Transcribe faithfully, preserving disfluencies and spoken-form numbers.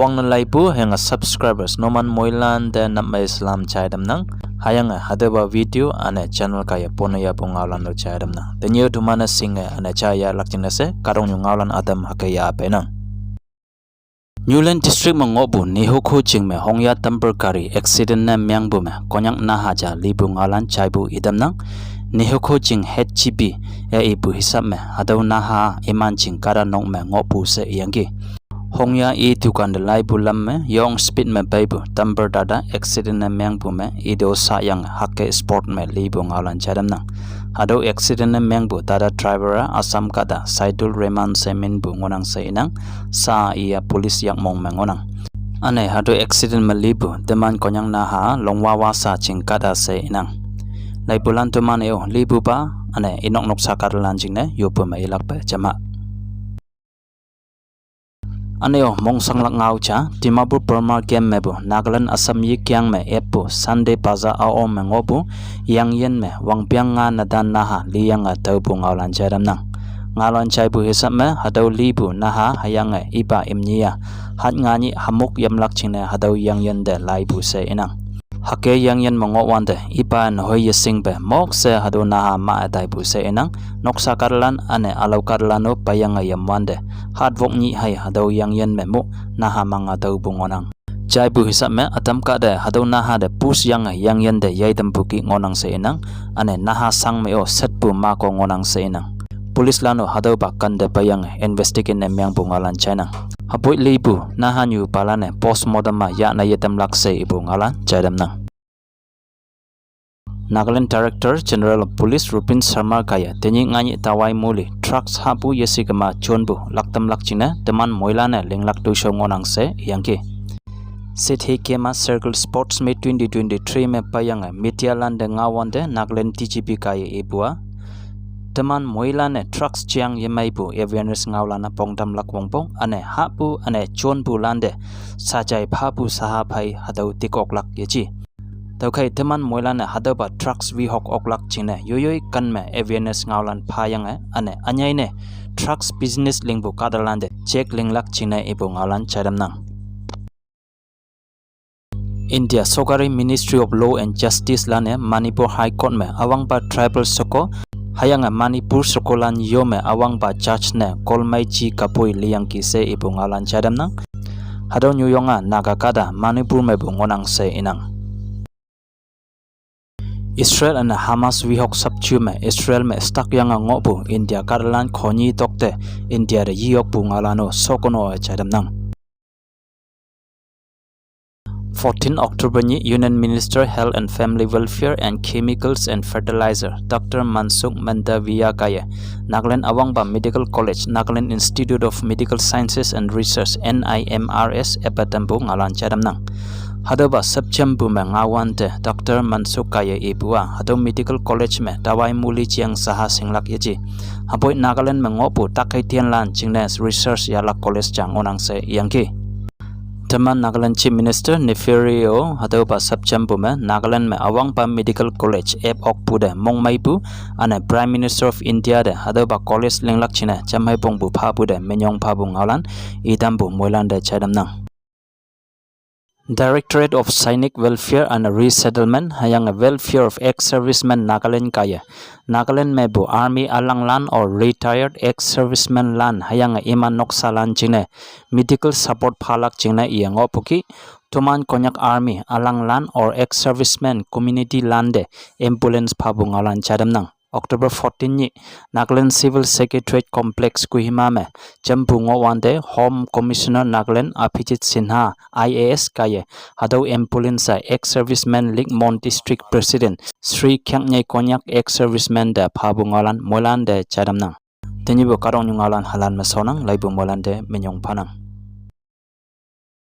Ang laibu hüyange subscribers numan moilan te nap mei salam jai tamnang. Hüyange hatüopa video üne channel kaiye pone yahpu ngaolan lo jai tamnang. Tenyih-o teman-e shinge üne jaiya lak jingne she kahtoknyu ngaolan ütam hüke yah peinang. Newland District me ngohpu Nehokho jing me Hongya dumper gari accident ne mengpu me Konyak naha ja lipu ngaolan jaipu itamnang. Nehokho jing H G B-e ipu hisap me hatüo naha iman jing kahta nok me ngohpu she iyangki. Hongya i dukan te laipu lam me yong speed me peipu dumper tata accident ne mengpu me ito sayange hüke spot me lipu ngaolan jai tamnang. Hatüo accident ne mengpu tata driver-a Assam kahta Saidul Rehman she minpu ngohnang she inang. Sa iya police yakmong me ngohnang. Üne hatüo accident me lipu teman Konyak naha Longwawa sha jing kahta she inang. Laipulan teman-e-o lipupa üne inok noksa kahtalan jingne yoppe me ilakpe jama. Üne-o mongshanglak ngao ja, Dimapur Burma camp mepu Nagaland Assam yikeng me eppu Sunday bazaar ao me ngohpu yangyin me wangpeng nga netan naha liyange taopu ngaolan jai tamnang. Ngaolan jaipu hisap me hatüo lipu naha hüyange ipa imnyi-a hat nga nyih hamok yamlak jingne hatüo yangyin te laipu she inang. Hüke yangyin me ngohwante ipa-e nehoi yeshingpe mok she hatüo naha ma-e taipu she inang. Noksa kahtalan üne ülao kahtalan-o peiyange yamwante hat wok nyih hei hatüo yangyin me mo naha manga taopu ngohnang. Jaipu hisap me ütam kahte hatüo naha te push yange yangyin te yaitampu ki ngohnang she inang. Üne naha shang me-o setpu mako ngohnang she inang. Policelan-o hatüopa kante peiyange investigate ne mengpu ngaolan jainang. Hüpoi lipu naha nyupalan-e postmortem-a yahne yetamlak she ipu ngaolan jai tamnang. Nagaland Director General of Police Rupin Sharma kaiye tenyih nga nyih tawai muli drugs hahpu yeshikema jonpu laktamlak jingne teman moilan-e linglak toishao ngohnang she iyangki. Sithi Kema Circle Sports Meet twenty twenty-three me peiyange medialan te ngaowante Nagaland D G P kaiye ipu-a teman moilan-e drugs jeang yemeipu awareness ngaolan-a pongtamlak wongpong üne hahpu üne jonpulante sajai phapu saha phei hatüo tik oklak yeji. Tüokhei teman moilan-e hatüopa drugs wehok oklak jingne yoiyoi ken me awareness ngaolan phayange üne ünyei ne drugs business lingpu kahtalante check linglak jingne ipu ngaolan jai tamnang. India Sorkari Ministry of Law and Justice lan-e Manipur High Court me üwangpa tribal sheko hüyange Manipur shekolan yo me üwangpa judge ne kolmei ji kapoi liyangki she ipu ngaolan jai tamnang. Hatüo nyuyong-a Naga kahta Manipur mepu ngohnang she inang. Israel üne Hamas wehok sapju me Israel me stuck yange ngohpu India kahtalan khonyi tokte India te yeyokpu ngaolan-o shokono-e jai tamnang. Fourteen October nyih Union Minister Health and Family Welfare and Chemicals and Fertilizer Doctor Mansukh Mandaviya kaiye Nagaland üwangpa Medical College, Nagaland Institute of Medical Sciences and Research, N I M R S epa tampu ngaolan jai tamnang. Hatüopa sepjempu me ngaowante Doctor Mansukh kaiye ipu-a hatüo Medical College me tawai muli jeang saha shinglak yeji. Hüpoi Nagaland me ngohpu takei tienlan jingne research yahlak college ja ngohnang she iyangki. Teman Nagaland Chief Minister Neiphiu Rio hatüopa sepjempu me Nagaland me üwangpa Medical College ep okpu te mongmeipu üne Prime Minister of India te hatüopa college linglak jingne jamhei pongpu phapu te minyong phapu ngaolan itampu moilan te jai tamnang. Directorate of Sainik Welfare and Resettlement hüyange Welfare of Ex-Servicemen Nagaland kaiye Nagaland mepu Army ülanglan or retired ex-servicemen lan hüyange iman noksalan jingne medical support phalak jingne iye ngohpu ki, toman Konyak Army ülanglan or ex-servicemen community lante ambulance phapu ngaolan jai tamnang. October fourteen nyih Nagaland Civil Secretariat Complex Kohima me jampu ngohwante Home Commissioner Nagaland Abhijit Sinha I A S kaiye hatüo ambulance-a Ex-Servicemen League Mon District President Shri Khyaknyei Konyak Ex-Servicemen te phapu ngaolan moilan te jai tamnang. Tenyihpu kahtoknyu ngaolan halan me shonnang, laipu moilan te minyong phanang.